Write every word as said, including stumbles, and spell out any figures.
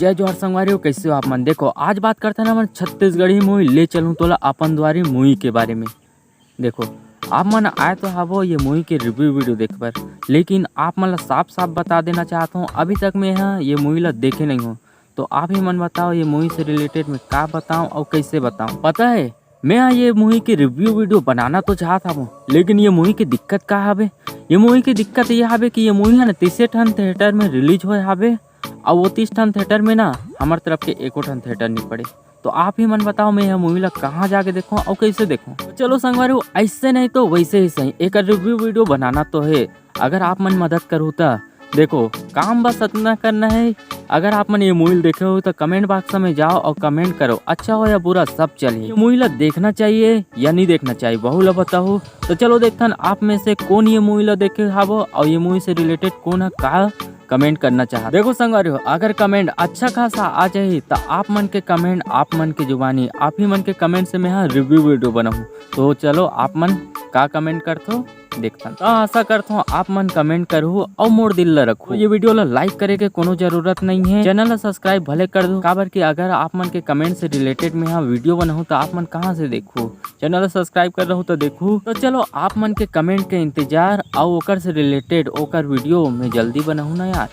जय जोहार संगवारी हो, कैसे हो आप मन? देखो, आज बात करथन हमन छत्तीसगढ़ी मूवी ले चलूँ तोला अपन दुआरी मूवी के बारे में। देखो, आप मन आए तो हवो ये मूवी के रिव्यू वीडियो देखे बर, लेकिन आप मन ला साफ साफ बता देना चाहत हूँ, अभी तक मैं ह ये मूवी ला देखे नहीं हूँ। तो आप ही मन बताओ, ये मूवी से रिलेटेड मैं का बताऊँ और कैसे बताऊँ? पता है, मैं ह ये मूवी के रिव्यू वीडियो बनाना तो चाहत हवो, लेकिन ये मूवी के दिक्कत का हवे? ये मूवी के दिक्कत ये हवे कि ये मूवी है ना तीसे ठन थिएटर में रिलीज होए हवे, और वो तीस ठन थिएटर में ना हमार तरफ के एको ठन थिएटर नहीं पड़े। तो आप ही मन बताओ, मैं यह मूवी ला कहाँ जाके देखूँ और कैसे देखूँ? तो चलो संगवारी हो, ऐसे नहीं तो वैसे ही सही, एक रिव्यू वीडियो बनाना तो है। अगर आप मन मदद करू त देखो, काम बस इतना करना है। अगर आप मन ये मूवी देखे हो तो कमेंट बॉक्स में जाओ और कमेंट करो, अच्छा हो या बुरा सब चलिए। ये मूवी ला देखना चाहिए या नहीं देखना चाहिए, वहू ला बताओ। तो चलो देखथन आप में से कौन ये मूवी ला देखे हावो और ये मूवी से रिलेटेड कौन है का कमेंट करना चाहत। देखो संगवारी हो, अगर कमेंट अच्छा खासा आ जाही त आप मन के कमेंट, आप मन के जुबानी, आप ही मन के कमेंट से मैं ह रिव्यू वीडियो बनाहूँ। तो चलो आप मन का कमेंट करथो देखथन। तो आशा करथो आप मन कमेंट करहू और मोर दिल ला रखू। ये वीडियो ला लाइक करे के कोनो जरूरत नहीं है, चैनल ला सब्सक्राइब भले कर दू, काबर कि अगर आप मन के कमेंट से रिलेटेड मैं ह वीडियो बनाहूँ त आप मन कहाँ से देखू? चैनल ला सब्सक्राइब कर रहू तो देखू। तो चलो आप मन के कमेंट के इंतजार और ओकर से रिलेटेड ओकर वीडियो मैं जल्दी बनाहूँ ना यार।